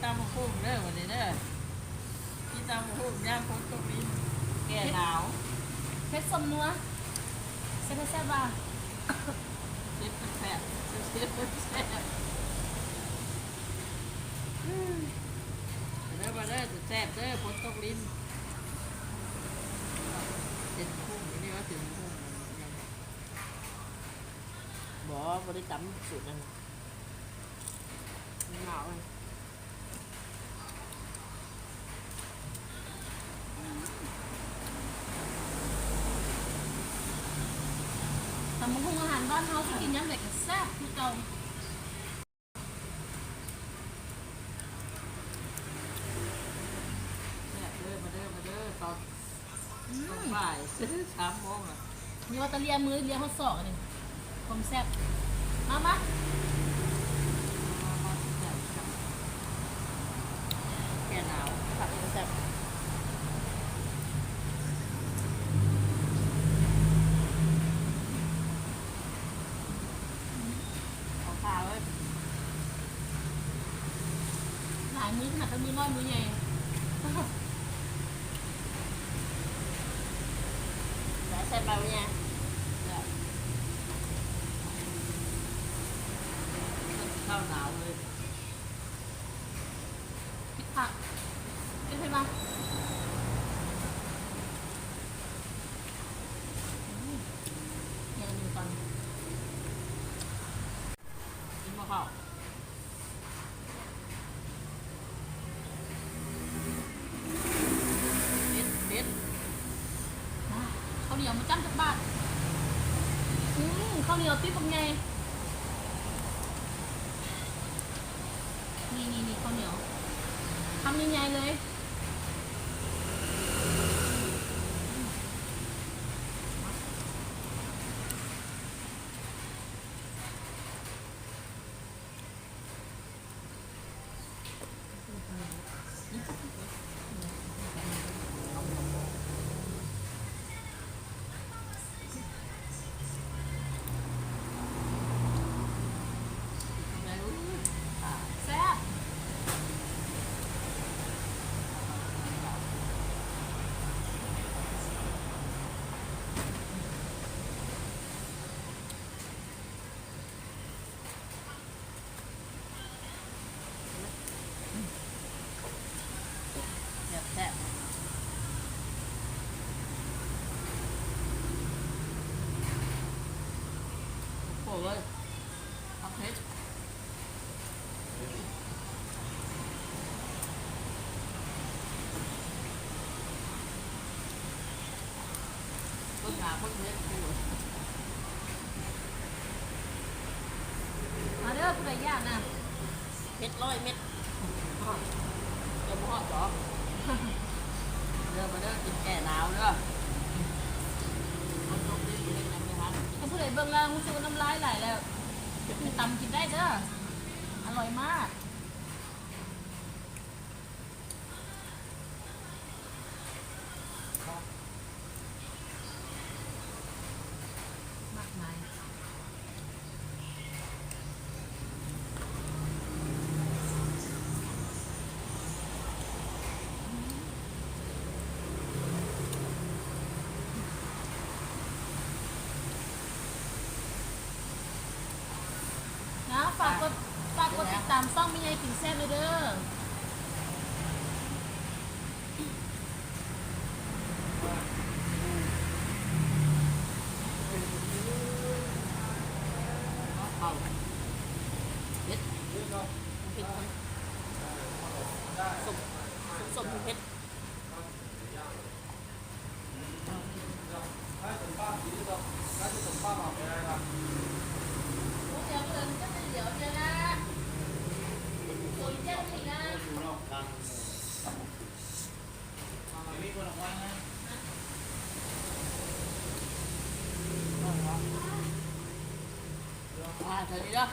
ຕຳບັກຫຸ່ງເດີ ມື້ນີ້ເດີ ກິນຕຳບັກຫຸ່ງຍາມຝົນຕົກລິນ ແກ້ໜາວ. ເຜັດສົ້ມນົວ ແຊບໆວ່າ ເຜັດແຊບ ເຜັດແຊບ ມາເດີ ມາເດີ ແຊບເດີ ຝົນຕົກລິນ. ເປັນຫຸ່ງນີ້ວ່າເປັນຫຸ່ງ ບໍ່ ບໍ່ໄດ້ຕຳສູດນັ້ນ ໜາວເລີຍ. ຕຳບັກຫຸ່ງອາຫານບ້ານເຮົາ ຊິກິນຍາມໃດກໍແຊບຄືເກົ່າ. ແຊບເດີ ມາເດີ ມາເດີ ຕອນ ອືມ ຕອນບ່າຍ ສາມໂມງລະ ນີ້ວ່າແຕ່ລຽມມື ລຽມຮອດສອກອັນນີ້ ຄວາມແຊບ. ມາ ມາ ມາ ມາ ແຊບ ແກ່ໜາວ ຜັກແຊບ. ເອົາຂາເລີຍ ຫຼາຍມື້ຂະໜາດ ທັງມື້ນ້ອຍມື້ໃຫຍ່ ແຊບ ແຊບ ມື້ໃຫຍ່ ແຊບ ເຂົ້າໜາວເລີຍ. ເຜັດ ເຜັດ ເຜັດ ເຜັດ ອືມ ແນວນີ້ກ່ອນ ກິນບໍ່ເຂົ້າ ເຜັດ ເຜັດ ເຂົ້າໜຽວມາຈ້ຳຈັກບາດ. ອືມ ເຂົ້າໜຽວຕິບບັກໃຫຍ່. ນີ້ໆໆ ເຂົ້າໜຽວ ຄຳໃຫຍ່ໆເລີຍ. ແຊບ. ແຊບໆ ໂອ້ໂຫ ເອີຍ ຜັກເຜັດ ເບິ່ງໜ້າຄົນເຜັດຢູ່ ມາເດີ ຜູ້ໃດຢາກນະ ເຜັດຮ້ອຍເມັດ ຈະບໍ່ຮອດດອກ ເດີ ມາເດີ ກິນແກ້ໜາວເດີ ຄົນຕົກດິນເຮັດຫຍັງບໍ່ທັນ ຖ້າຜູ້ໃດເບິ່ງແລ້ວຮູ້ສຶກວ່ານ້ຳລາຍໄຫຼແລ້ວ ໄປຕຳກິນໄດ້ເດີ ອະລ່ອຍມາກ. ມາກມາຍ ນະ ຝາກກົດ ຝາກກົດຕິດຕາມຊ່ອງແມ່ໃຫຍ່ກິນແຊບແດ່ເດີ. ເຜັດ ເຜັດ ສົ້ມ ສົ້ມເຜັດ. ອ່າ ເທົ່ານີ້ເດີ.